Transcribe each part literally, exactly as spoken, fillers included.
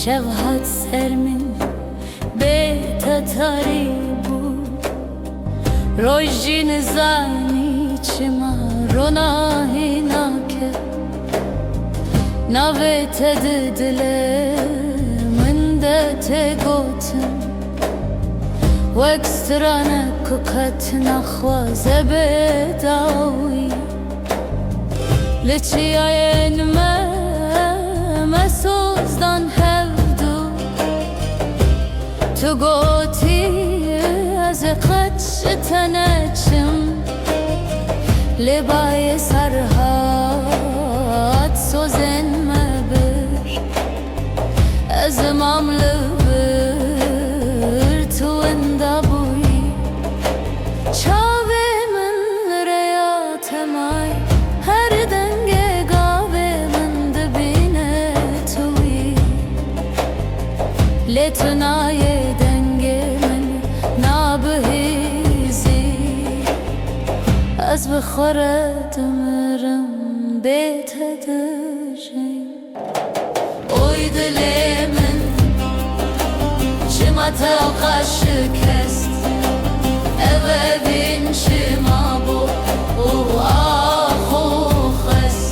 Şev hat ser min, bê te tarî bû. Roj jî nizanî çima rona hî nake. Navê te di dilê min de tê gotin, wek stranek ku qet naxwaze bê dawî. Li çiyayên me, me soz dan hevdu. Tu gotî, ez ê qet ji te neçim. Lê bayê serhat sozên me bir. Ez mam li vir tu winda bûyî. Çavê min li rêya te may, her dengê gavê min dibîne tu wî. Lê tu nayê dengê min nabihîzî. Ez bi xwe re dimirim, bê te dijîm. Oy dilê min, çima te ewqas şikest? Ev evîn çima bû û ax û xwest?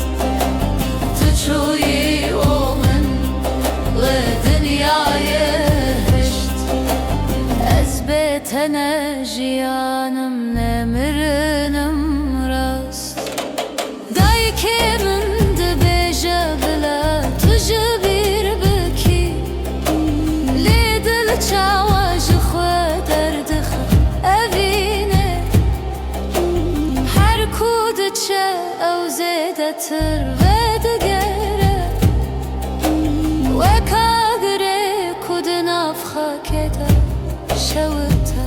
Tu çûyî û min li dinyayê hişt. Ez bê te ne jiyanim, ne mirinim rast. Dayikê min dibêje bila tu ji bîr bikî, lê dil çawa ji xwe derdixe, evîn e. Her ku diçe ew zêdetir vedigere, weka girê ku di nav xakê de şewite.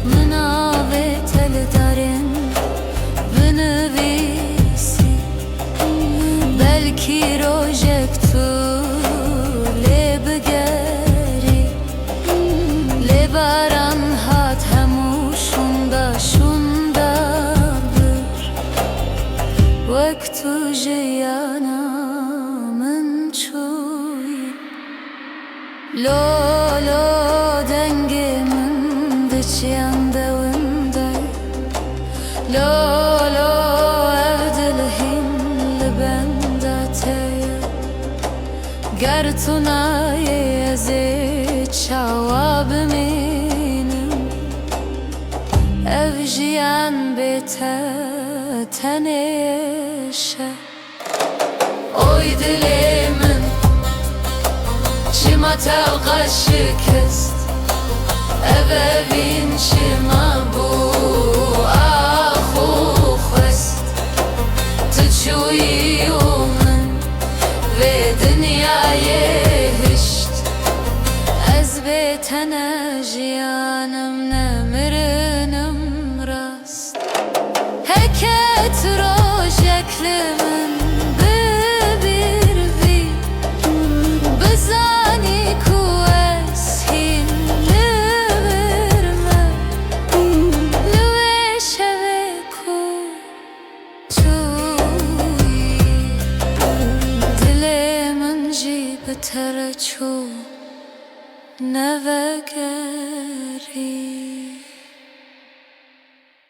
Min navê te li darên binivîsî, belkî rojek tu lê bigerî. Lê baran hat hemû şûnda şûnda bir, wek tu jiyana min çûyî. Lo, lo, dengê min di çiyan de winda ye. Lo, lo, ev dil hîn li benda te ye. Ger tu nayê, ez ê çawa bimînim? Ev jiyan bê te tenê şe. Oy dilê min, çima te ewqas şikest? Ev evîn çima bû ax û xwest? Tu çûyî û min vê dinyayê hişt. Ez bê te ne jiyanim, ne mirinim rast. Heke tu rojek li min bi bîr bî, bizanî ku ez hîn li vir me. Li wê şevê ku çûyî, dilê min jî bi te re çû, ne veke.